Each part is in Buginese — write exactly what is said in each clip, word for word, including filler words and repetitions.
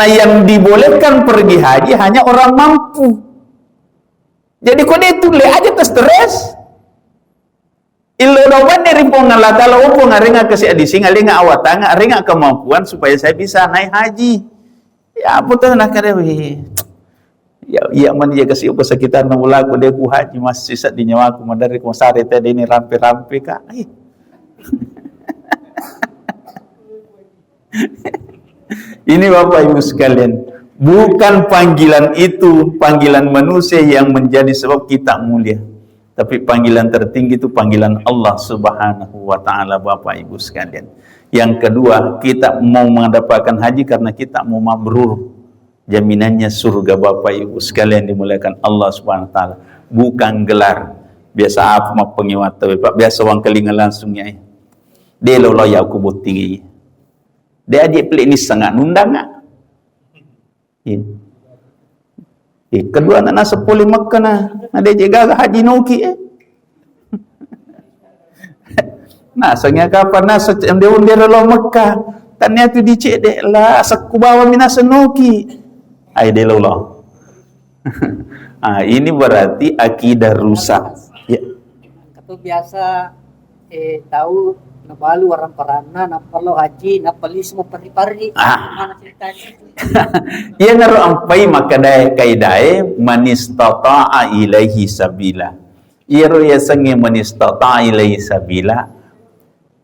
Nah, yang dibolehkan pergi haji hanya orang mampu. Jadi, ko de' tulle aja' ta stres. Illo doanni ri Puang Allah Ta'ala, "Oh Puang, arengnga kasi' adising, arengnga awatang, arengnga kemampuan supaya saya bisa naik haji." Ya, apa tu nak kata, weh. Ya, iya mani jaga si upa sekitar na bolaku, de' ku haji, masih sisa di nyawaku, madari ku masare te de' ni rampe-rampe ka. Ai. Ini Bapak Ibu sekalian, bukan panggilan itu, panggilan manusia yang menjadi sebab kita mulia. Tapi panggilan tertinggi itu panggilan Allah Subhanahu wa Ta'ala, Bapak Ibu sekalian. Yang kedua, kita mau mendapatkan haji karena kita mau mabrur. Jaminannya surga, Bapak Ibu sekalian dimuliakan Allah Subhanahu wa Ta'ala. Bukan gelar. Biasa apa mappengiwata, Pak? Biasa wangkalinga langsung ya. De' lo lo ya aku botting. De' aja' pele' ni sangat nundang. Iya. Eh, kedua anak naseng pole Mekka na, na de' je' gaga haji noki, eh. Naseng ya kapan naseng onde-onde ro lo Mekka. Tania tu dicedde' la, sekku bawa mi naseng noki. Ai de' lo lo. Ah, ini berarti akidah rusak. Ya. Engka to biasa, eh, tau nabalu warang paranna, nappa lo haji, nappa lisu mapparri-parri. Ah. Mana ceritanya? Iyanaro ampai makkedae kaidae, "Man istata'a ilaihi sabila." Iyaro yasengnge "Man istata'a ilaihi sabila",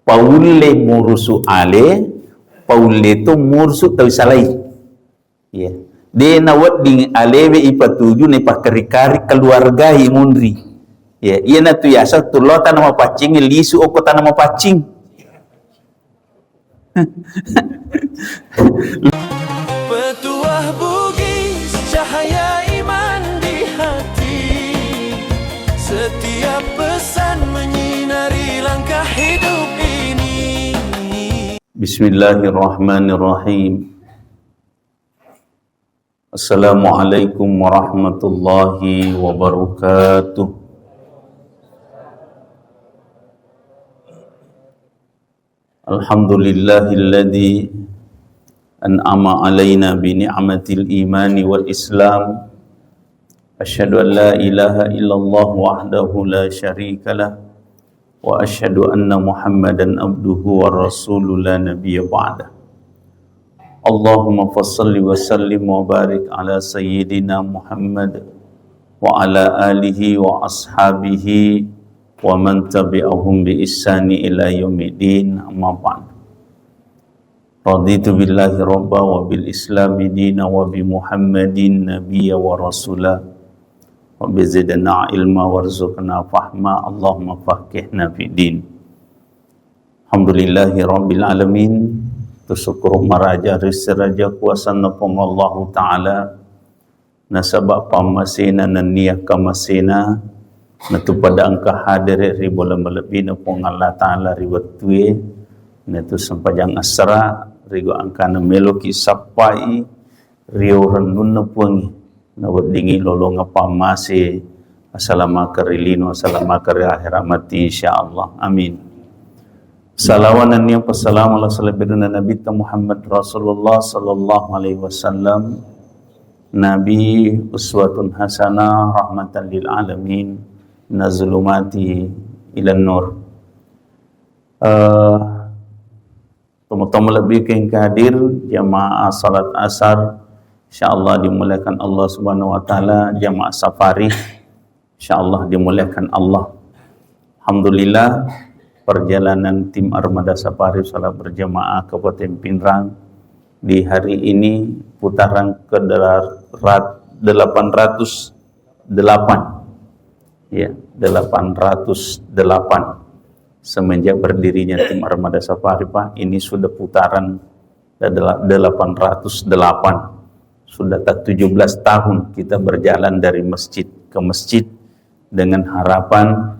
paulle murusu ale, paulle to murusu tau salai. Iya. De' nawedding alewe ipatuju naipakkari-kari keluargai munri. Iya, iyanatu yaseng tullo tana mapaccing, lisu okko tana mapaccing. Petuah Bugis, cahaya iman di hati. Setiap pesan menyinari langkah hidup ini. Bismillahirrahmanirrahim. Assalamualaikum warahmatullahi wabarakatuh. Alhamdulillahilladzi an'ama alaina bi ni'matil imani wal islam. Asyhadu an la ilaha illallah wahdahu la syarikalah. Wa asyhadu anna Muhammadan abduhu wa rasuluh la nabiyya ba'dah. Allahumma fassalli wa sallim wa barik ala sayyidina Muhammad wa ala alihi wa ashabihi wa man tabi'ahum bi ihsani ila yaumiddin, amma ba'd. Raditu billahi rabba wa bil islami dina wa bi Muhammadin nabiyya wa rasula. Rabbi zidna ilma warzuqna fahma. Allahumma faqihna fid din. Alhamdulillahi rabbil alamin. Tusyukur maraja ri seraja kuasanna Puang Allahu Ta'ala. Nasaba pammasena nennia kamasena, natu pada engka hadere ri bola malebbina Puang Allah Ta'ala ri wettue, natu sempajang asra, rigo engkana meloki sappai rio rennunna Puangnge, naweddingi lolonga pammase, asalamakeng ri lino, asalamakeng ri akhirat matti, insyaallah. Amin. Salawa nennia passalama la salebbirenna Nabitta Muhammad Rasulullah sallallahu alaihi wasallam. Nabi uswatun hasanah, rahmatan lil alamin, nazulumati ilan nur. Eh, Tomo-tomo lebbi ku engka hadir jamaah salat asar, insyaallah dimuliakan Allah Subhanahu wa Ta'ala, jamaah safari, insyaallah dimuliakan Allah. Alhamdulillah, perjalanan tim Armada Safari Salat Berjamaah Kabupaten Pinrang di hari ini putaran ke delapan ratus delapan. Ya, delapan ratus delapan. Semenjak berdirinya tim Armada Safari, Pak, ini sudah putaran dela-, delapan ratus delapan. Sudah tak tujuh belas tahun kita berjalan dari masjid ke masjid dengan harapan,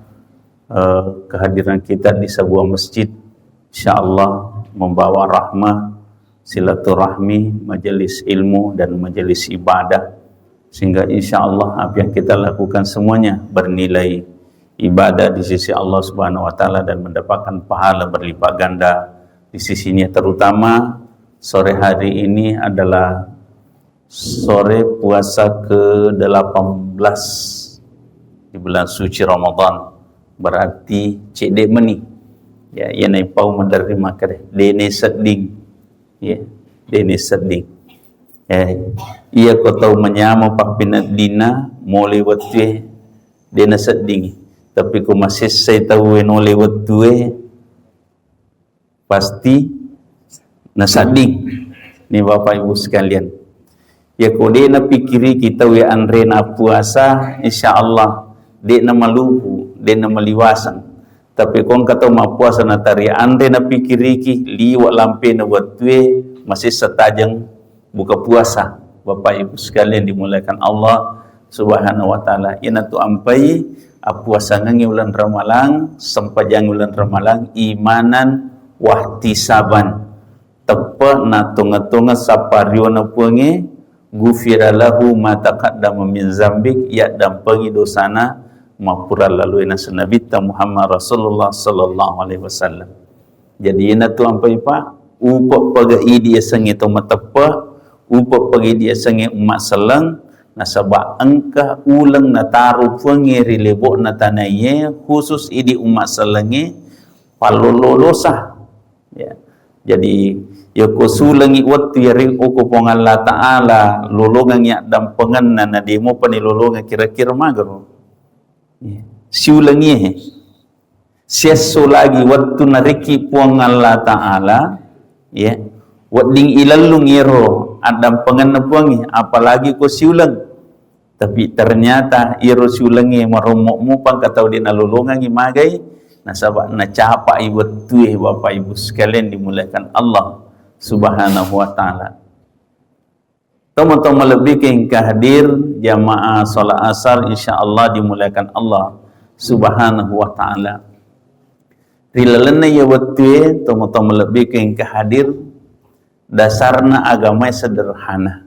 eh, kehadiran kita di sebuah masjid, insyaallah membawa rahmah, silaturahmi, majelis ilmu, dan majelis ibadah. Sehingga insyaallah apa yang kita lakukan semuanya bernilai ibadah di sisi Allah Subhanahu wa Ta'ala dan mendapatkan pahala berlipat ganda di sisinya. Terutama sore hari ini adalah Sore puasa ke delapan belas di bulan suci Ramadan, berarti cedde meni. Ya, iya naipau maderri makkeda, dene sedding. Ya, dene sedding. Eh, iya ko tau manyama pappineddina mole wettue, dena sedding. Tapi ko masessai tau nole wettue, pasti nasadding. Ni Bapak Ibu sekalian, ya ko de napikiriki tau ya anre na puasa, insya Allah de na malupu, de na maliwasang. Tapi ko engka tau mappuasa natari anre napikiriki, liwa lampe na wettue, masessa tajeng buka puasa. Bapak Ibu sekalian dimuliakan Allah Subhanahu wa Ta'ala, inatu ampai appuasangengngi uleng Ramalang, sempajangngi uleng Ramalang, imanan wahtisaban, teppe na tonge-tonge sappariona Puangnge, gufira lahu ma taqaddama min zambik, yaddampengi dosana mappura lalue, naseng Nabitta Muhammad Rasulullah sallallahu alaihi wasallam. Jadi inatu ampai Pak, upeppega idi yasengnge to mateppe, upeppega idi yasengnge umma selleng, nasaba engka uleng nataro Puangnge ri lebo'na tanaie, khusus idi umma sellengnge pallolo dosa. Ya. Jadi yako sulengi wettu yari uko Puang Allah Ta'ala lolongengngi addampengenna, na demo pani lolongeng kira-kira magero. Ya. Siulengi he. Siesso lagi wettu nariki Puang Allah Ta'ala, ya, wedding ilellung iyaro addampengenna Puangnge, apalagi ko siuleng. Tapi ternyata iyaro siulengnge marommo mupa engka tau de nalolongengngi, magai, nasaba nacapai wettue, Bapak Ibu sekalian dimuliakan Allah Subhanahu wa Ta'ala. Tomatoa malebbi ke engka hadir jamaah salat asar, insya Allah dimuliakan Allah Subhanahu wa Ta'ala. Ri lalenna iya wettue, tomatoa malebbi ke engka hadir, dasarna agamae sederhana.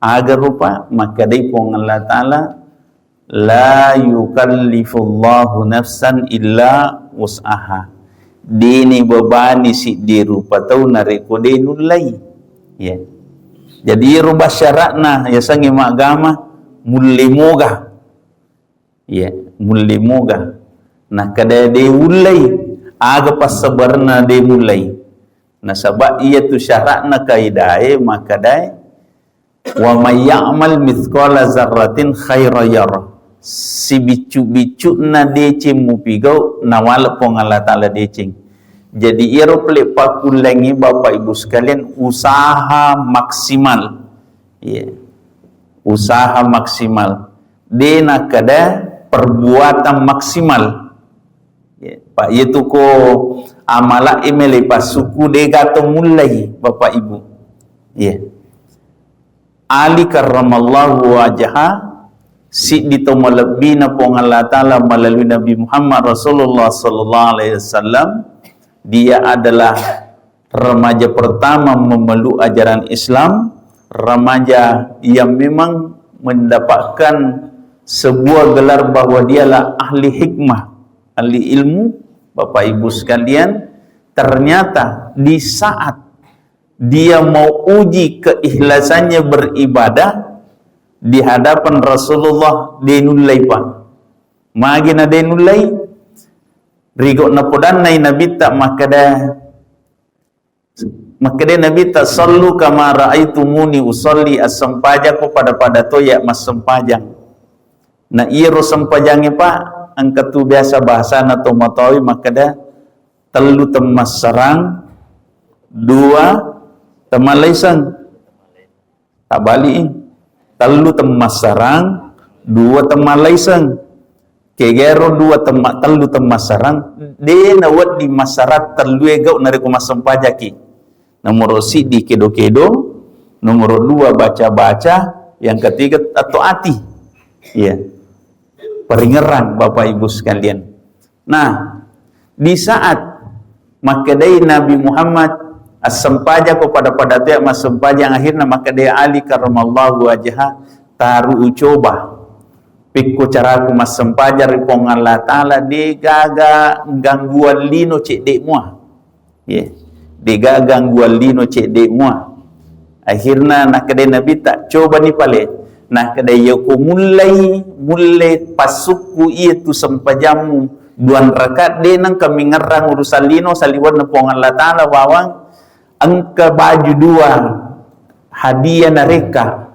Aga rupa makkedai Puang Allah Ta'ala, "La yukallifullahu nafsan illa wus'aha." Dini bebani siddi rupa tau narekko de nullai. Ya. Jadi iyaro basyaratna yasengnge maggama, mulle moga. Ya, mulle moga. Nakkeda de ullai, aga passabarenna de mullai? Nasaba iyatu syaratna kaidae makkedae, "Wa may ya'mal mithqala zarratin khairan yarah." Sibiccu-biccu'na deceng mupigau, nawale Puang Allah Ta'ala deceng. Jadi iyaro pale pakkullengngi, Bapak Ibu sekalian, usaha maksimal. Iya. Usaha maksimal. De nakkeda perbuatan maksimal. Ya, Pak, iyatu ko amala e mele passuku de gato mullai, Bapak Ibu. Ya. Ali karramallahu wajha, siddi to malebbina Puang Allah Ta'ala melalui Nabi Muhammad Rasulullah sallallahu alaihi wasallam, dia adalah remaja pertama memeluk ajaran Islam, remaja yang memang mendapatkan sebuah gelar bahwa dialah ahli hikmah, ahli ilmu. Bapak Ibu sekalian, ternyata di saat dia mau uji keikhlasannya beribadah di hadapan Rasulullah, de nullai, Pak. Magi na de nullai? Rigo napodannai Nabitta makkeda, Makkeda Nabitta, "Sallu kama raaitumuni usalli," assempajako pada-pada to iya massempajang. Na iyaro sempajangnge, Pak, engka tu biasa bahasana to matoawi makkeda, tellu temmassarang, dua temmallaiseng. Tabbali'i. Tellu temmassarang, dua temmallaiseng. Kegero dua temma-, tellu temmassarang, de nawedding massarang tellue gau narekko massempajaki. Nomoro siddi kedo-kedo, nomoro dua baca-baca, yang ketiga tato ati. Iya. Peringerang, Bapak Ibu sekalian. Nah, di saat makkedai Nabi Muhammad, "Assempajako pada-pada tea massempajang," akhirna makkedai Ali karramallahu wajha, "Taru ucoba. Pikko caraku massempajang ri Puang Allah Ta'ala, degaga gangguan lino cedde mua." Ye. Degaga gangguan lino cedde mua. Akhirna nakkeda Nabitta, "Cobani pale." Nakkeda, "Iyako mullai, mulle passukku iyatu sempajammu duanraka, de nengka mingerrang urusan lino saliwenna Puang Allah Ta'ala bawang engka baju dua hadiah narekka,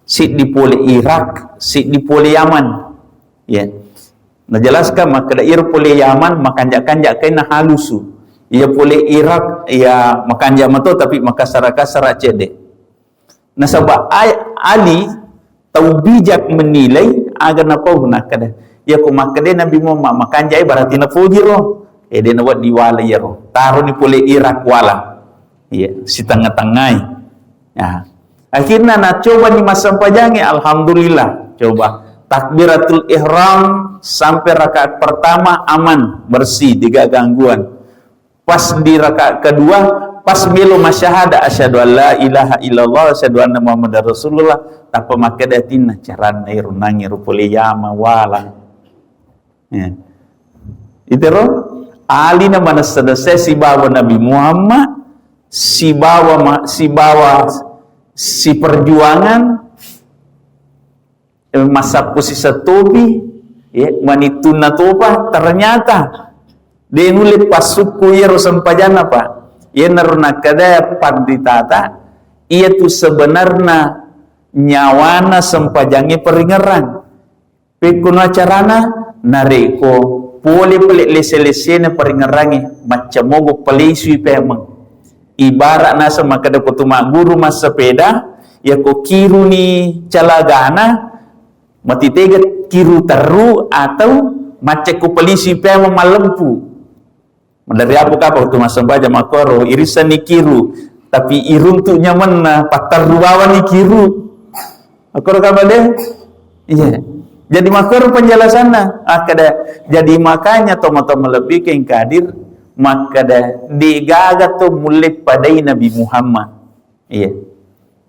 siddi pole Irak, siddi pole Yaman." Ya. Najelaskan makkeda, iyaro pole Yaman makanja-kanja kainna halusu. Iya pole Irak, ya makanja mato tapi makasara-kasara cedde. Nasaba ai-, Ali tau bijak menilai aga napau nakkeda. Iyako makkeda Nabi Muhammad makanjai berarti napojiro. Eh, de nawedding wala iyaro. Taroni pole Irak wala. Iya, sitengnga-tengngai. Ya. Akhirna nacobani massempajangnge, alhamdulillah. Coba takbiratul ihram sampai rakaat pertama aman, bersih, tidak gangguan. Pas di rakaat kedua, pas melo masyahada, asyhadu an la ilaha illallah, asyhadu anna Muhammadar Rasulullah, tappa makkeda atinna, caranna ero nangi ero pole Yaman wala. Ya. Itero Ali na manessa-nessa sibawa Nabi Muhammad, sibawa ma-, sibawa siperjuangan, eh, massappu siseng topi, ya, manittunna topa, ternyata de nulle passukku iyaro sempajanna, Pak. Iyanaro nakkeda panritata, iyatu sebenarna nyawana sempajangnge paringerrang. Pekkono acarana, narekko pole pale lese-lesena paringerrangnge, macca mogo palisui pemeng. Ibarat naseng makkeda ko tu magguru massepeda, yako kiruni calagana, matitega kiru terru atau macca ko palisui pemeng mallempu. Maderri apa kapang tu massempajang makkoro, irissenni kiru, tapi iruntu nyamenna, patterru bawanni kiru. Makkoro kapang de? Iya. Jadi makkoro penjelasanna. Akkeda, jadi makanya tomatoa malebbikeng kadir, makkeda, degaga to mulle padai Nabi Muhammad. Iya.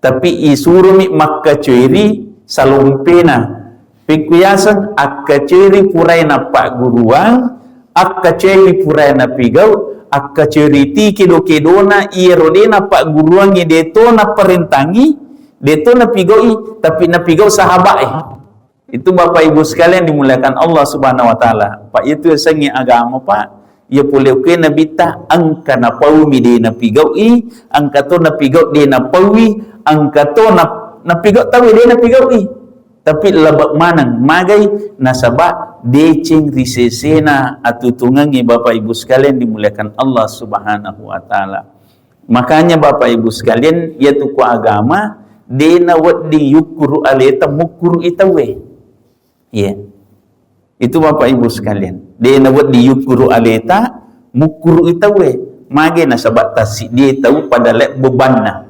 Tapi isuromi makkacoeri salompena. Pekku yaseng akkacoeri purae nappagguruang, akkacoeri purae napigau, akkacoeri ti kedo-kedona iyaro de nappagguruangngi deto naparentangi, deto napigaui, tapi napigau sahabae. Itu Bapak Ibu sekalian dimuliakan Allah Subhanahu wa Ta'ala. Pak, itu yasengnge agama, Pak. Iya pole okkoe Nabitta, engka napaumi de napigaui, engka to napigau de napaui, engka to nap-, napigau tauwe de napigaui. Tapi lebak maneng, magai nasaba deceng ri sesena atutungengnge Bapak Ibu sekalian dimuliakan Allah Subhanahu wa Ta'ala. Makanya Bapak Ibu sekalian, iyatu ko agama, de nawedding yukkuru aleta mukkuru i tauwe. Iya. Itu Bapak Ibu sekalian. De nawedding yukkuru aleta, mukkuru i tauwe. Mage nasaba tassiddi tau pada le bebanna.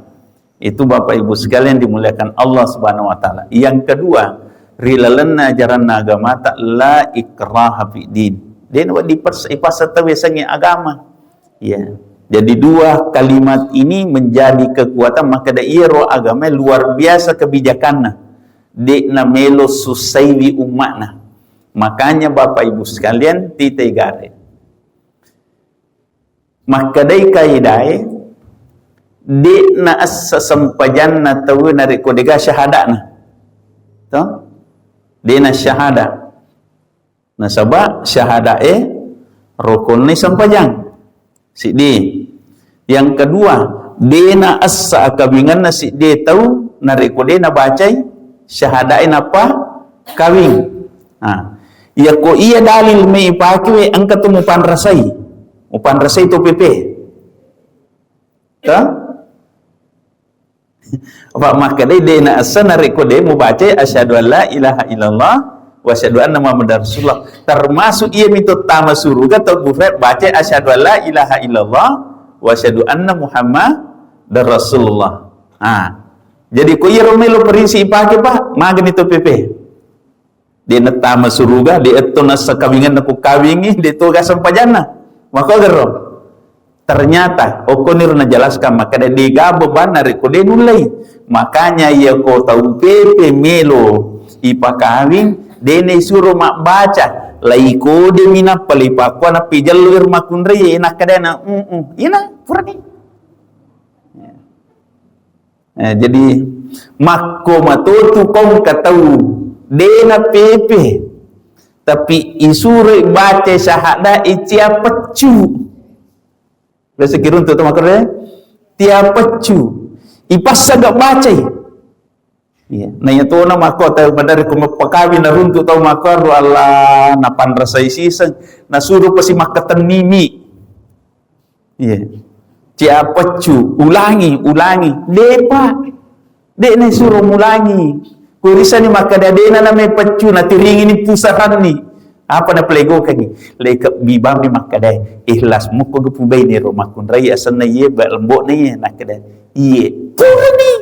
Itu Bapak Ibu sekalian dimuliakan Allah Subhanahu wa Ta'ala. Yang kedua, ri lalenna ajaranna agamata, la ikraha fid din. De nawedding ipaksa, ipaksa tauwe sengnge agama. Ya. Jadi dua kalimat ini menjadi kekuatan, makkeda iyaro agama luar biasa kebijakanna. De'na melo sussaiwi umma'na. Makanya Bapak Ibu sekalian, titai gare. Makkedai kaidae, de'na essa sempajanna tau narekko dega syahada'na. To? De'na syahada. Nasaba syahada'e rokonni sempajang. Siddi. Yang kedua, de'na essa akawingenna siddi tau narekko de nabacai syahada'e nappa kawing. Nah, iyako iya dalil me ipakewe engka tu mupanrasai. Mupanrasai to pepe. Ta? Apa makkedai de'na essa narekko de mubacai asyhadu an la ilaha illallah wa asyhadu anna Muhammadar Rasulullah. Termasuk iya mito tama suruga tau bufet bacai asyhadu an la ilaha illallah wa asyhadu anna Muhammadar Rasulullah. Ha. Jadi ko iyaro melo prinsip ipake, Pak, magani to pepe. De nattama suruga, de etto nassa kawingenna ku kawingi, de toga sempajanna. Maka gero. Ternyata, okkoniro najelaskan, makkeda dega bebanna rekko de nullei. Makanya iya ko tau pepe melo ipakawing, de naisuro mabbaca, lai kode minappa, lai pakkua nappi jellu iro makkunrai, nakkedana, mm, mm, ina, purani. Ya. Eh, jadi makko matotu kongka tau dena pepe, tapi isuroi baca syahadat icia peccu. Biasa kiruntu tu makare tia peccu. Ipassaga bacai. Iya. Na iya tona makko tau madari ko mappakawi naruntu tau makko Allah napanrasai siseng nasuru pasi makkatennimi. Iya. Cia peccu, ulangi, ulangi. Depa. De na suro mulangi. Kurisani makkada dena na mai peccu, natiringini pusaranni. Apa napelegokangi? Leka bibami makkada, ikhlas mukko gepubai nero makkunrai asenna iye, ba lembokna iye, nakkada, iye. Purani.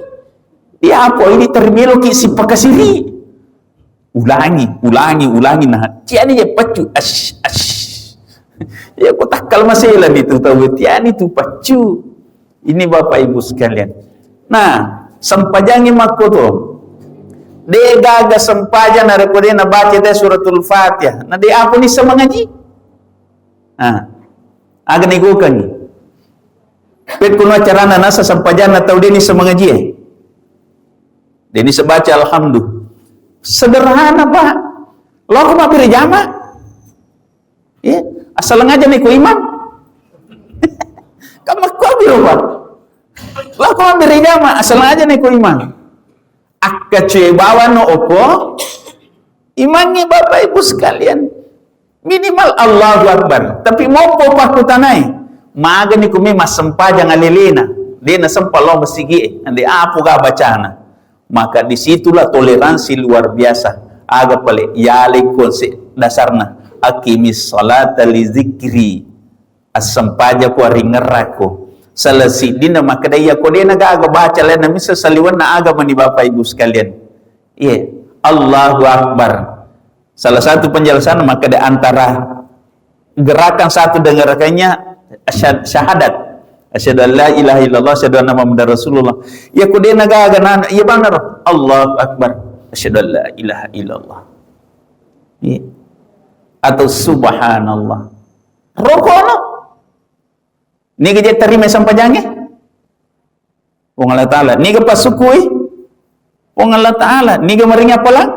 Iya apa ini termiloki sipakasiri. Ulangi, ulangi, ulangi. Nah, tiani je paccu. Ash, ash. Ya, ko takkal masalah itu tahu. Tiani tu paccu. Ini Bapak Ibu sekalian. Nah, sempajangi makko to. De gaga sempajang narekko de nabaca te suratul Fatihah. Nah, de apa ni semangaji? Nah, aga ni gokangi. Pekkuno acarana nasa sempajanna tau de ni semangaji e. Deni sebaca alhamdulillah. Sederhana, Pak. Lo aku mampir jama. Ya, asal aja nih ku imam. Kamu aku ambil, Pak. Lo aku mampir jama, asal aja nih ku imam. Akka cuy bawa no oko. Imangi Bapak Ibu sekalian. Minimal Allahu Akbar. Tapi mopo pakkutanai. Magani kumi massempajang alelena. De nasempa lao masigi e. Ande apu ga bacana. Maka disitulah toleransi luar biasa. Aga pale yale konsep dasarna. Aqimis salata li zikri. Assempajako aringerrako. Salah siddinna makkeda iya ko de nagaga baca lainna misa saliwenna aga mani Bapak Ibu sekalian. Iya. Allahu Akbar. Salah satu penjelasan makkeda antara gerakan satu dan gerakannya asyhad-, syahadat. Asyhadu an la ilaha illallah, asyhadu anna Muhammadar Rasulullah. Ya ko de nagaga nana, iya banaro. Allahu Akbar. Asyhadu an la ilaha illallah. Iya. Atau subhanallah. Rokono. Niga je terima sampajange? Puang Allah Ta'ala. Niga pasukui? Puang Allah Ta'ala. Niga maringi apalang?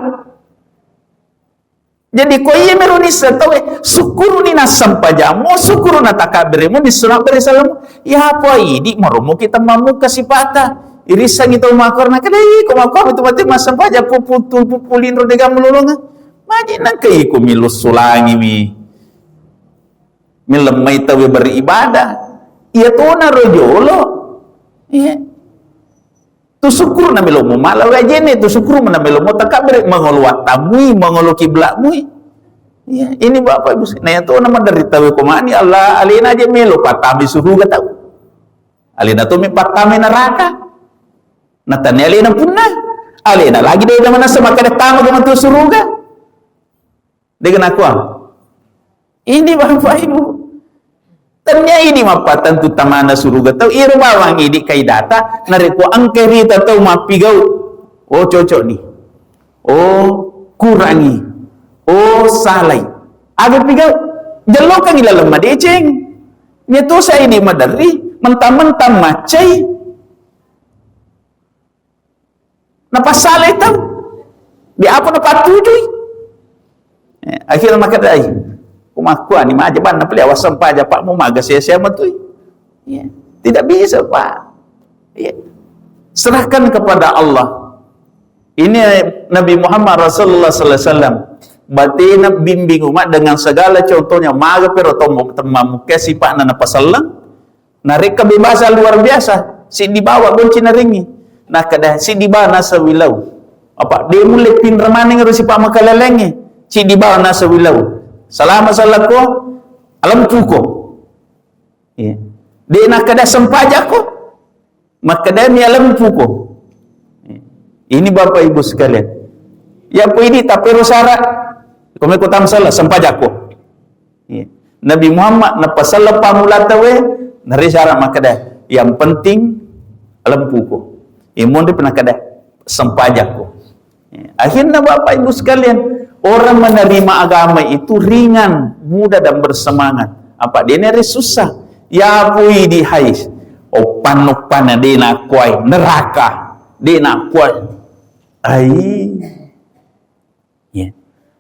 Jadi ko iya mero nissa tau e, sukkuruni nassampajammu, sukkuru na takabbiremu, nissuna bere salamu. Ya apa idi maromo kita mamuka sipata. Irissangi tau makorna kada iko makko itu mate massampajang puputul pupulinro dega mulolonga. Maji nangka iko milussulangi mi. Milemmai tauwe beribadah. Iya tona ro jolo. Iya. Tu syukur na melo mo mala wajene, tu syukur na melo mo takabbere, mangolo wattamui, mangolo kiblatmui. Iya, ini Bapak Ibu, na iya tona maderita we komani Allah alena aja melo pattami suruga tau. Alena to mi pattami neraka. Natani alena punna. Alena lagi de manasa makkeda tama ke matu suruga. Dega nakua. Ini Bapak Ibu. Tennia idi mappatentu tamana suruga tau. Iro bawang idi kaidata. Narekko engkai rita tau mappigau. Oh, cocok ni. Oh, kurangi. Oh, salai. Aga pigau? Jellokangi laleng madeceng. Nia tosa idi maderri. Mentang-mentang maccai. Napassalai tau. Di apa napattujui? Eh, akhirnya makkedai, kumakkuani maja banna pale awaseng paja Pak mu maga sia-sia matui. Ya, tidak bisa, Pak. Ya. Serahkan kepada Allah. Ini Nabi Muhammad Rasulullah sallallahu alaihi wasallam. Batena bimbing umat dengan segala contohnya. Maga pero tommo temmamuka sipa'na napaselleng. Narekka bebasa luar biasa, siddi bawa gonci narengngi. Nakkeda siddi bawa nasawi lau. Apa de mulle pinra maneng ro sipa makalelengnge, siddi bawa nasawi lau. Salama salakko, alempuko. Iya. De nakkeda sempajako, makkedami alempuko. Ini Bapak Ibu sekalian. Ya po ini tapero sara. Komeko tamsala sempajako. Iya. Nabi Muhammad napasella pamulata we, nari syarat makkeda, yang penting lempuko. Iya, monri pernah kada sempajakko. Iya. Akhirnya Bapak Ibu sekalian, orang menerima agama itu ringan, mudah dan bersemangat. Apa dia nere susah? Ya pui di hais. Opan-opan dena kuai neraka. De' nakkua. Ai. Ya.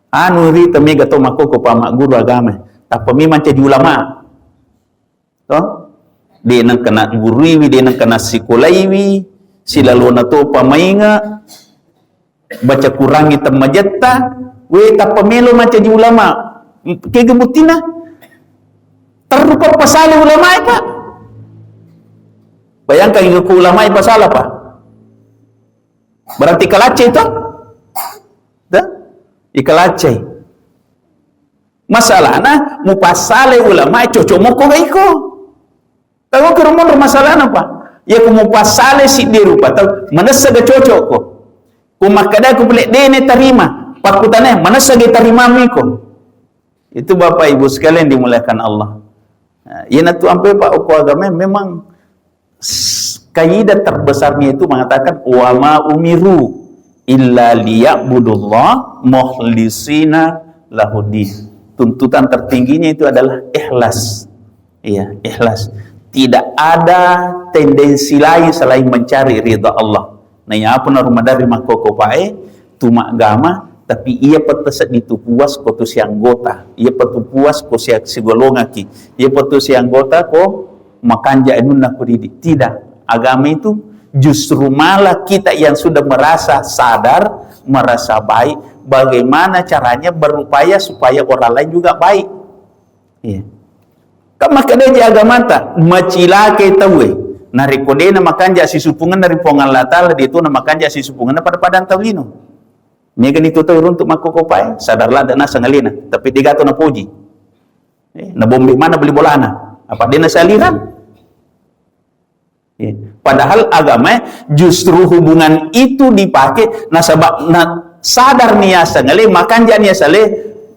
Anu rita mega to makkoko pa magguru agama. Tappa memang caji ulama. To? De' nengka nagguruiwi, de' nengka nassikolaiwi, silalona to pamainga, baca Qurangngi temmajetta, we tappa melo mancaji ulama. Kega buttina? Terrupa pasale ulama, Pak. Bayangkan, ko ulama pasala, Pak. Berarti kalacce itu? Dah? Ikalaccei. Masalahna, mupassale ulama cocok moko ga iko. Tahu ke rumun masalahna, Pak? Ya, ku mupassale siddi rupa tau, manessa ga cocok ko. Ku makkada ku pile dene tarima, pakkutane, manessa ga tarimamu iko. Itu Bapak Ibu sekalian dimuliakan Allah. Nah, iyanatu ampe, Pak, okko agama memang s-, kaidah terbesarnya itu mengatakan, "Wa ma umiru illa liya'budullah mukhlisina lahuddin." Tuntutan tertingginya itu adalah ikhlas. Iya, ikhlas. Tidak ada tendensi lain selain mencari ridha Allah. Nah, iya apa naru maderri makkoko pae, tu maggama, tapi iya pa taseddi tu puas ko tu sianggota, iya pa tu puas ko sia-, sigolongaki, iya pa tu sianggota ko makanja anunna ko didi. Tidak. Agama itu justru malah kita yang sudah merasa sadar, merasa baik, bagaimana caranya berupaya supaya orang lain juga baik. Iya. Kan makkedaji agamata, macilakai tauwe. Narekko de'na makanja sisupungenna ri Puang Allah Ta'ala, de' tona makanja sisupungenna pada-padang tau lino. Megani tu tau runtu makkoko pae, sadar ladde' naseng alena, tapi de' gato napoji. Eh, nabombe mana beli bolana? Apa de'na saliran? Ya. Padahal agama justru hubungan itu dipakai, nasaba na sadar niaseng ale, makanja niaseng ale,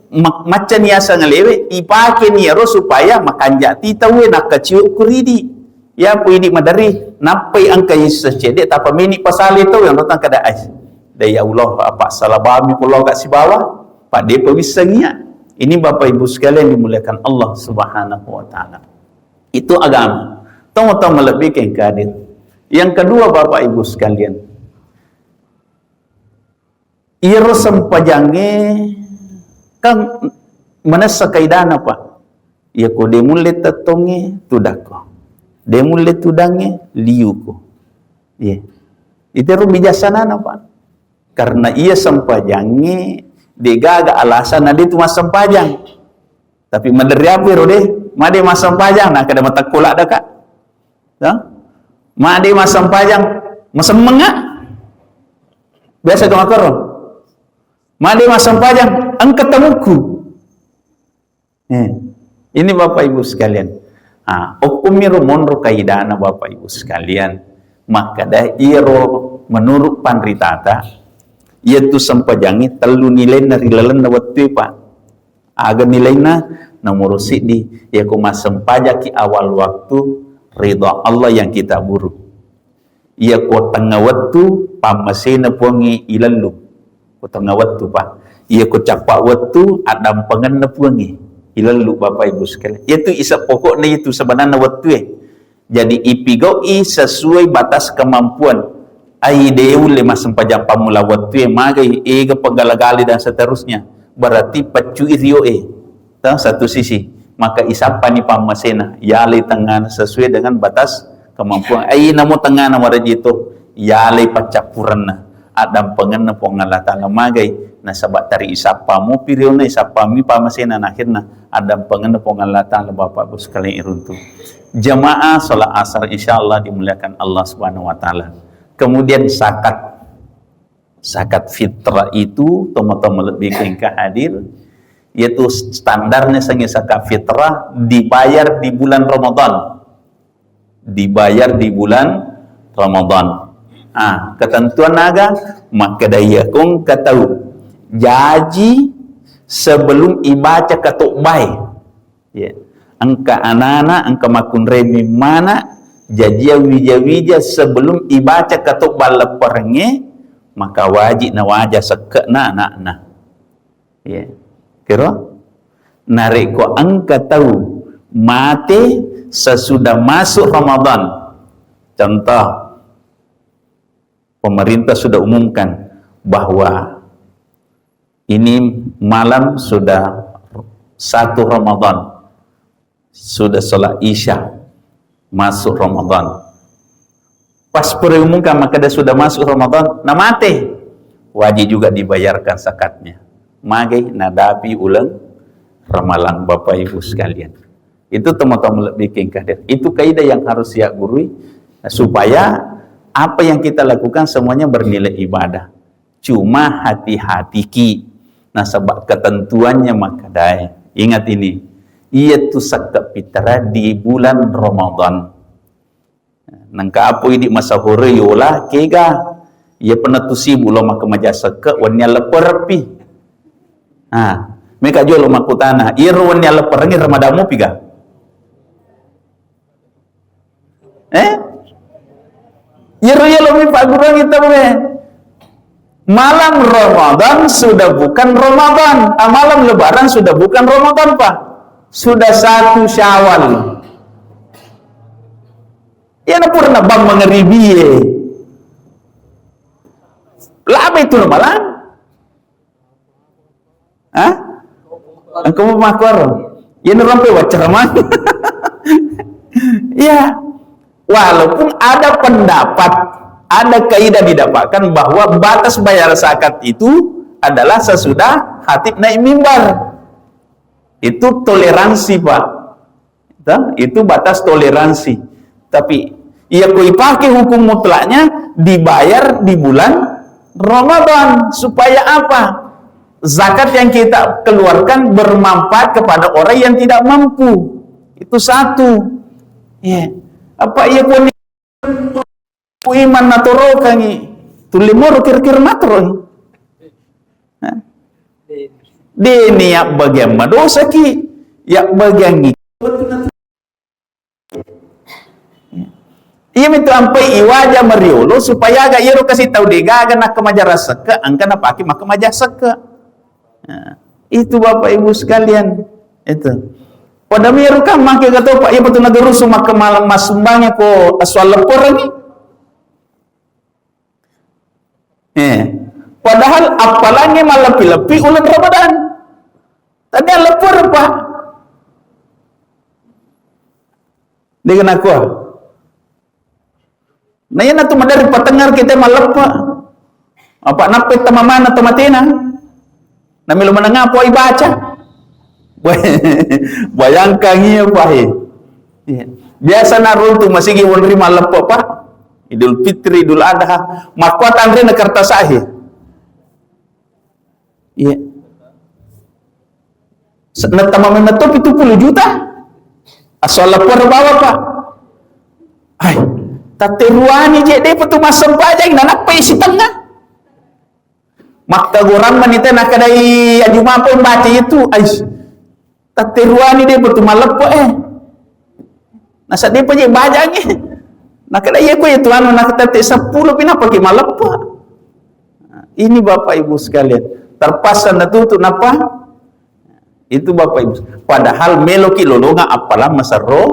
ma-, macca niaseng alewe, ipake niaro supaya makanja ti tauwe nakkaciu kuridi. Ya, ku idi maderri, nappai engka Yesus cedde, tappa meni pasale tau yang datang kada ais. Da ya Allah, apa salabami kulo ka sibawa, Pak, de' pa wissengia. Ini Bapak Ibu sekalian dimuliakan Allah Subhanahu wa Ta'ala. Itu agama. Tong-tong melebbikeng kadir. Yang kedua, Bapak Ibu sekalian, iyaro sempajangnge kan manessa kaidana, Pak. Iya ko de' mulle tettongnge, tudakko. De' mulle tudangnge, liuko. Iya. Itero bijaksanana, Pak. Karena iya sempajangnge de' gaga alasan na de' tu massempajang. Tapi maderri apa ro de'? Made massempajang, na kada matekko ladda ka. Ya? Made massempajang, masemmenga. Biasa tu makkoro. Made massempajang, engka tamukku. Eh, ini Bapak Ibu sekalian. Ah, okkomi ro monro kaidana Bapak Ibu sekalian. Makkada iyaro menurut panritata, iyatu sempajangnge tellu nilainna ri lalenna wettue, Pak. Aga nilainna? Nomoro siddi, iyako massempajaki awal waktu, ridha Allah yang kita buru. Iyako tengnga wettu, pammasena Puangnge ilellu. Ko tengnga wettu, Pak. Iyako cappa wettu, addampengenna Puangnge ilellu, Bapak Ibu sekalian. Iyatu isa pokokna, iyatu sebenarna wettue. Jadi, ipigau'i sesuai batas kemampuan. Ai, de' ulle massempajang pammula wettue, magai, ega pegala-gali dan seterusnya. Berarti peccui rioe. Ta, satu sisi. Maka isappani pammasena, yalai tengngana sesuai dengan batas kemampuan. Ai, namo tengngana marejito, yalai paccappurenna. Addampengenna Puang Allah Ta'ala magai. Nasaba teri isappa mupi riona, isappa mi pammasena, na akhirna addampengenna Puang Allah Ta'ala, Bapak Ibu sekalian iruntu. Jamaah salat asar, insya Allah dimuliakan Allah Subhanahu wa Ta'ala. Kemudian zakat. Zakat fitrah itu, teman-teman lebih ke engka hadir, yaitu standarnya sangi zakat fitrah dibayar di bulan Ramadan. Dibayar di bulan Ramadan. Ah, ketentuan naga, makkeda iya kong katau jaji sebelum ibaca katobbae. Ya. Engka anana, engka makkunrai mimmana, jajia wija-wija sebelum ibaca katobba lepperengnge, maka wajib nawaja sekke'na ana'na. Ya. Kiro? Narekko engka tau mate sesudah masuk Ramadan. Contoh, Pemerintah sudah umumkan bahwa ini malam sudah satu Ramadan, sudah sholat Isya, masuk Ramadan. Pas pura umumkan makkeda sudah masuk Ramadan, namate, wajib juga dibayarkan zakatnya. Magai nadapi uleng ramalang, Bapak Ibu sekalian. Itu teman-teman lebih hadir. Itu kaidah yang harus ya gurui, supaya apa yang kita lakukan semuanya bernilai ibadah. Cuma hati-hati ki, nasaba ketentuannya makkedae. Ingat ini, iya tu sekka pitara di bulan Ramadan. Nengka apo idi masahore yola kega, iya pernah tu sibuk lo makkamaja sekke wenni lepperepi. Ha, meka jolo makkutana, iyaro wenni lepperengi Ramadan mupi ga? Eh? Iyaro, iyaro mi pagguruan kita, eh. Malam Ramadan sudah bukan Ramadan. Ah, malam Lebaran sudah bukan Ramadan, Pak. Sudah satu Syawal. Iya, na pura na bang mangaribi, eh. Lama itu malam. Hah? Engkau mau makor? Ya, ini rampe wacara mah. Ya, walaupun ada pendapat, ada kaidah didapatkan bahwa batas bayar zakat itu adalah sesudah khatib naik mimbar. Itu toleransi, Pak. Toh, itu batas toleransi. Tapi, iya ko ipake hukum mutlaknya dibayar di bulan Ramadan. Supaya apa? Zakat yang kita keluarkan bermanfaat kepada orang yang tidak mampu. Itu satu. Iya. Apa iya ko ni-, ku iman natorokangi? Tulle moro kira-kira matoro. Hah? Deni ya bagian madosaki, ya bagian. Iya mitu ampai iwaja mariolo supaya aga iyaro kasi tau degaga nakkamaja sekke, engka napake makkamaja sekke. Nah, itu Bapak Ibu sekalian, itu. Pada miru kan make gato Pak, iya betul nagarusu makkemal-, massumbangnya ko aswal lepperengi. Eh, padahal appalangnge malleppi-leppi uleng Ramadan. Tania lepper, Pak. Dega nakua. Na iyanatu maderri patengngar kita malleppe. Apa nappa tama mana to matena. Na melo menengah poi baca. Bayangkan iya, Pak, eh. Iya. Biasa naruntu masigi wonri malleppe, Pak. Idul Fitri, Idul Adha. Makkuat anre na kertas ahi. Iya. Se-, nattama memang to pitu puluh juta. Asal lapor bawa, Pak. Ai, tatteruani je, depa tu massempajang, nanappai sitengnga. Makkagoramma ni te nakadai aju mapa baca itu, ais. Tatteruani depa tu malleppe, eh. Nasa depa je bajangi. Nakada iya ko itu anu nakatette seppulo pi napake malleppe. Ini Bapak Ibu sekalian, terpaksa natutup napa? Itu Bapak Ibu. Padahal meloki lolonga appalang maserro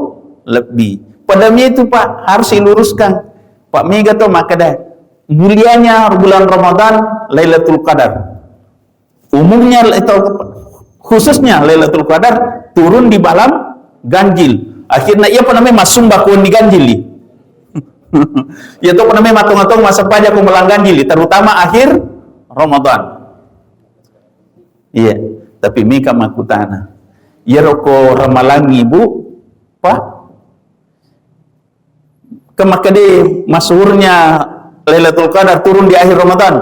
lebbi. Pada itu, Pak, harus diluruskan. Pak, mega to makkeda, mulianya bulan Ramadan, Lailatul Qadar. Umumnya itu khususnya Lailatul Qadar turun di malam ganjil. Akhirnya iya apa namanya masumba ko ni ganjil ni. Iya to apa namanya matong-matong massempajang ko malam ganjil ni, terutama akhir Ramadan. Iya, tapi mika makutana. Iya roko ramalangi, Bu, Pak? Kan makkeda masyhurnya Lailatul Qadar turun di akhir Ramadan.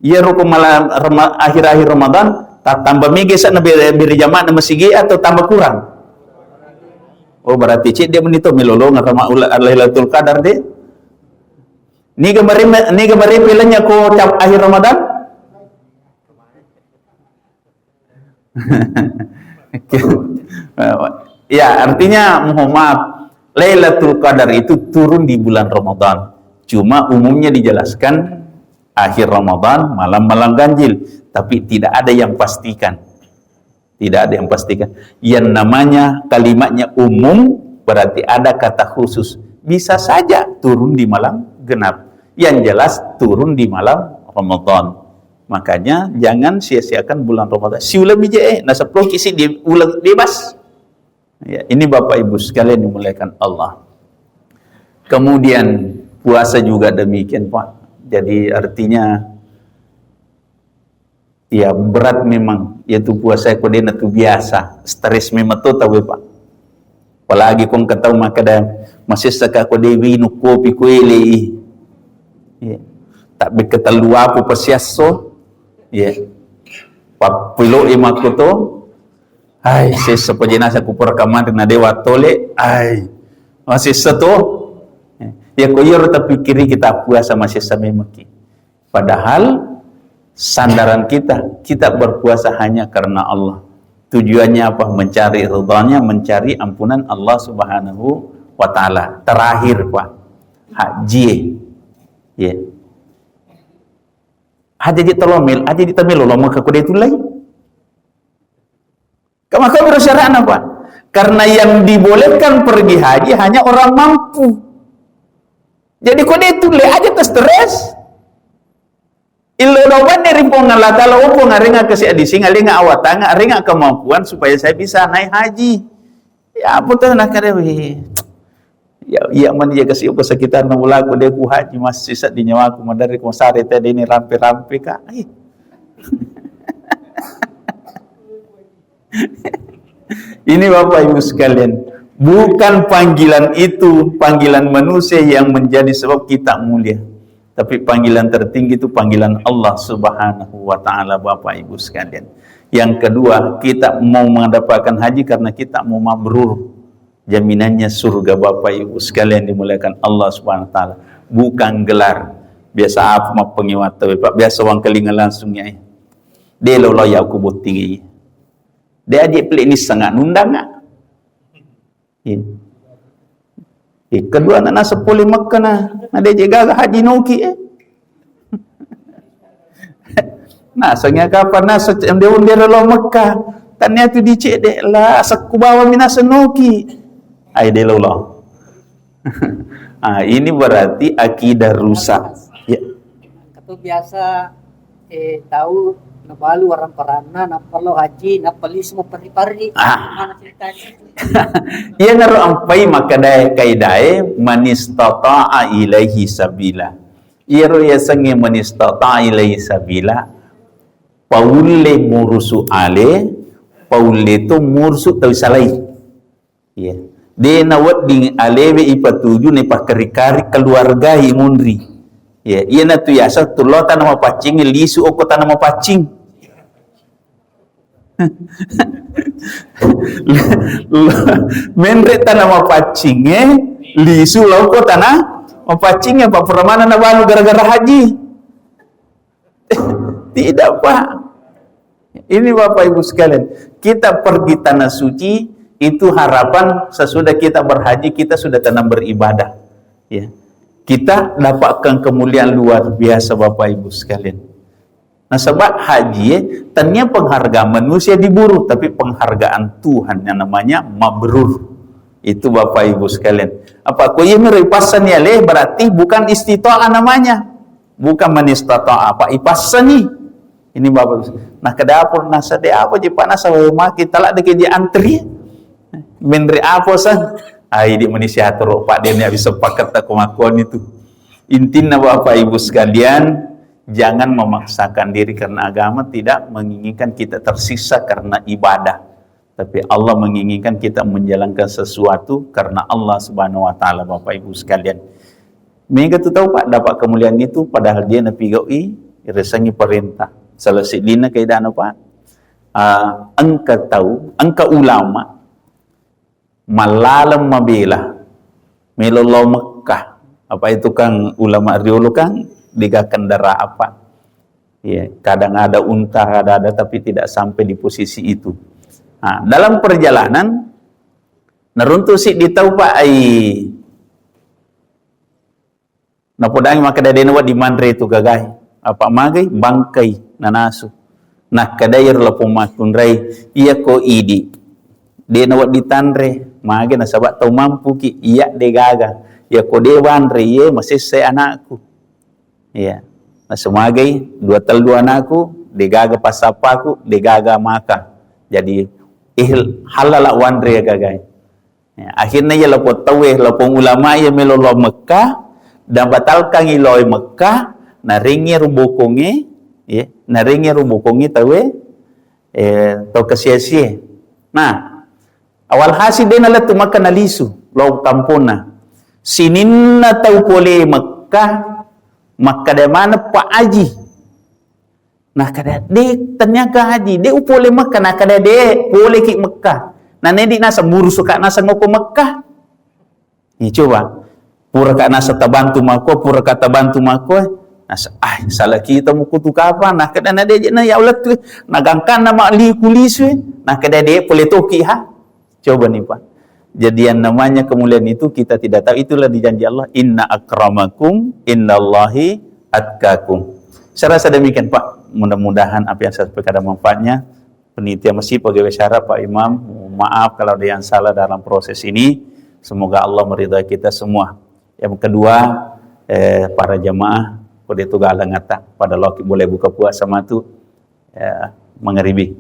Iya roko malam Rama-, akhir-akhir Ramadan, ta-, tambah mega sana beri, beri jamaah na masigi atau tambah kurang? Oh, berarti cek dia menito melolong Rama-, ula-, Lailatul Qadar deh. Niga mari, niga mari filenya ko cap akhir Ramadan? Ya, artinya mohon maaf, Lailatul Qadar itu turun di bulan Ramadan. Cuma umumnya dijelaskan akhir Ramadan, malam-malam ganjil. Tapi tidak ada yang pastikan. Tidak ada yang pastikan. Yang namanya kalimatnya umum berarti ada kata khusus. Bisa saja turun di malam genap. Yang jelas turun di malam Ramadan. Makanya jangan sia-siakan bulan Ramadan. Siuleng mi je, eh, naseppuloki si di uleng bebas. Ya, ini Bapak Ibu sekalian dimuliakan Allah. Kemudian puasa juga demikian, Pak. Jadi artinya, ya, berat memang. Yaitu puasa ko de natu biasa. Stres memang to tau, Pak. Apalagi ko engka tau makkeda, masessa ka ko de winung kopi ko ele i. Ya. Tak bekke tellu wapu pasiasso. Ya. Pappiloi makkuto. Ai, sessa pajenasa ku pura kamanre na dewa tole. Ai. Masessa to. Ya, ko iyaro tapikkiri kita puasa masessa memekki. Padahal sandaran kita, kita berpuasa hanya karena Allah. Tujuannya apa? Mencari ridhanya, mencari ampunan Allah Subhanahu wa Ta'ala. Terakhir, Pak, haji. Ya. Haji, haji telomel, haji di temelo lomaka kude tulai. Kamakabiro syara'na, Pak. Karena yang dibolehkan pergi haji hanya orang mampu. Jadi ko de tulle aja ke stres. Illo dobanni ri Puang Allah Ta'ala, oh Puang, arenga kasi adising, arenga awatanga, arenga kemampuan supaya saya bisa naik haji. Ya, apa tuh nak kare, weh. Ya, iya mani jaga si upa sekitar na bolaku de ku haji masih sedih nyawaku madari ku sare tadi ini rampe-rampe, Kak. Ih. Ini Bapak Ibu sekalian, bukan panggilan itu, panggilan manusia yang menjadi sebab kita mulia. Tapi panggilan tertinggi itu panggilan Allah Subhanahu wa Ta'ala, Bapak Ibu sekalian. Yang kedua, kita mau mendapatkan haji karena kita mau mabrur. Jaminannya surga, Bapak Ibu sekalian dimuliakan Allah Subhanahu wa Ta'ala. Bukan gelar. Biasa apa mappengiwata, Pak? Biasa uang kelinga langsung ya. De lo lo ya aku botting. De aje pele ni sangat nundang. Iya. Eh, kedua anak nasa pole Mekah na, na de je gaga haji noki, eh. Nah, sanya kapan nasa onde-onde lo Mekah. Tanya tu dicek de lah, sakku bawa minasa noki. Ai de lo lo. Ah, ini berarti akidah rusak. Ya. Engka to biasa, eh, tau nabalu warang paranna, nappa lo haji, nappa lisu maperri-perri. Ah. Mana ceritanya? Iyanaro ampai makkedae kaidae, "Man istata'a ilaihi sabila." Iyaro yasengnge "Man istata'a ilaihi sabila", paulle murusu ale, paulle to murusu tau salai. Iya. De nawedding alewe ipatuju naipakari-kari keluargai munri. Iya, iyanatu yaseng tullo tana mapaccing, lisu okko tana mapaccing. Menre tana mapaccinge, lisu lao ko tana mapaccinge, apa pura maneng nabalu gara-gara haji. Tidak, Pak. Ini Bapak Ibu sekalian, kita pergi tanah suci itu harapan sesudah kita berhaji kita sudah tenang beribadah. Ya. Kita dapatkan kemuliaan luar biasa Bapak Ibu sekalian. Nasaba haji, eh, tania penghargaan manusia diburu, tapi penghargaan Tuhan yang namanya mabrur. Itu Bapak Ibu sekalian. Apa ko iya miro ipassani ale, berarti bukan istitaah namanya. Bukan man istata'a, apa ipassani. Ini Bapak Ibu. Nah, kedapur nasa de apa je Pak nasa wae maki tala de keje antri. Menre apa sa? Ai di Malaysia toro Pak de ne bisa paket tak kemakuan itu. Intinya Bapak Ibu sekalian, jangan memaksakan diri karena agama tidak menginginkan kita tersiksa karena ibadah. Tapi Allah menginginkan kita menjalankan sesuatu karena Allah Subhanahu wa Ta'ala, Bapak Ibu sekalian. Mega tu tau, Pak, dapat kemuliaan itu padahal dia napigaui, iresengi perintah. Salah sidina kaidana, Pak, ah, engka tau, engka ulama, mallaleng mabela, melo lao Mekkah. Apa itu kan ulama riolo kan dega kendaraan apa. Ya, kadang ada unta, ada, ada, tapi tidak sampai di posisi itu. Nah, dalam perjalanan, naruntu si di tau Pak ai. Napodangi makkeda de nawedding manre tu gagai. Apa magai? Bangkai nanasu. Nakkeda iyaro lapong makkunrai, iya ko idi de nawedding tanre, mage nasaba tau mampuki, iya de gaga. Iya ko de wanre, iye masessai anakku. Iya. Nasemagai dua tellu anakku, degaga passappaku, degaga maka. Jadi, ihl-, halala wanre gagae. Ya, akhirna iya lapong tauwe, lapong ulama iya melo lao Mekkah, dan batalkangi lao Mekkah, narengnge rubokongnge, ya, narengnge rubokongnge tauwe, eh, tau kesia-sie. Nah, awal hasil de nalettu Mekkah nalisu, lao kamponna. Sininna tau pole Mekkah, makkeda maneng Pak Haji. Nakkeda, "De, tenniaka Haji, de upole Mekkah." Nakkeda, "De, poleki Mekkah." Nanedi naseng murusuka naseng oko Mekkah. Ni coba, puraka naseng tabantu mako, puraka tabantu mako, naseng, "Ah, salah kita mukutu kapang." Nakkeda, "Na de je na ya ulettu." Nagangkanna ma liku lisu. Nakkeda, "De, pole toki ha." Coba nih, Pak. Jadi yang namanya kemuliaan itu kita tidak tahu, itulah dijanji Allah, "Inna akramakum indallahi atqakum." Saya rasa demikian, Pak. Mudah-mudahan apa yang saya sampaikan ada manfaatnya. Penitia masih pegawai syara, Pak Imam, mohon maaf kalau ada yang salah dalam proses ini. Semoga Allah meridai kita semua. Yang kedua, eh, para jamaah, kode tu galangata, pada loki boleh buka puasa matu, ya, mangaribi.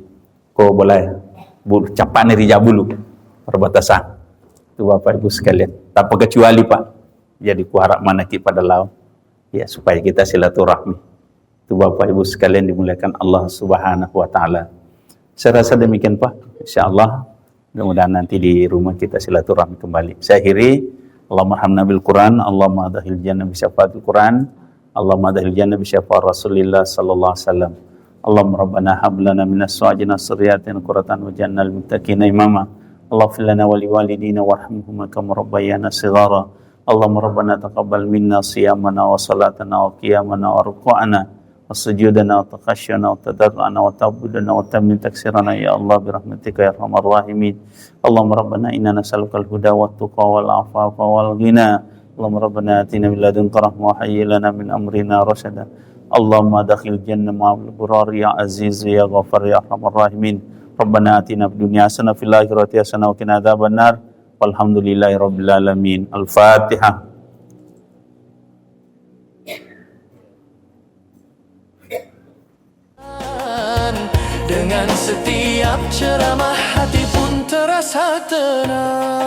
Ko boleh, bulu, capane ri jabulu, perbatasan. Itu Bapak Ibu sekalian. Tanpa kecuali, Pak. Jadi kuharap manaki pada lao. Ya, supaya kita silaturahmi. Itu Bapak Ibu sekalian dimuliakan Allah Subhanahu wa Ta'ala. Saya rasa demikian, Pak. Insya Allah, mudah-mudahan nanti di rumah kita silaturahmi kembali. Saya akhiri, Allahumma arhamna bil Quran, Allahumma adkhil jannah bi syafaatil Quran, Allahumma adkhil jannah bi syafaat Rasulillah sallallahu alaihi wasallam. Allahumma rabbana hab lana min azwajina wa dzurriyyatina qurrata a'yun waj'alna lil muttaqina imama. Allahumma ighfir lana wa li walidina warhamhuma kama rabbayana shighara. Allahumma rabbana taqabbal minna siyamana wa salatana wa qiyamana wa ruku'ana wa sujudana wa takhasyu'ana wa tadarru'ana wa ta'abbudana wa tammim taksirana ya Allah bi rahmatika ya arhamar rahimin. Allahumma rabbana inna nas'aluka al-huda wa tuqa wal afafa wal ghina. Allahumma rabbana atina min ladunka rahmah wa hayyi lana min amrina rasyada. Allahumma adkhil jannah ma'al abrar ya aziz ya ghaffar ya arhamar rahimin. Rabbana atina fid dunya hasanah wa fil akhirati hasanah wa qina adzabannar. Walhamdulillahi rabbil alamin. Al-Fatihah. Dengan setiap ceramah hati pun terasa tenang.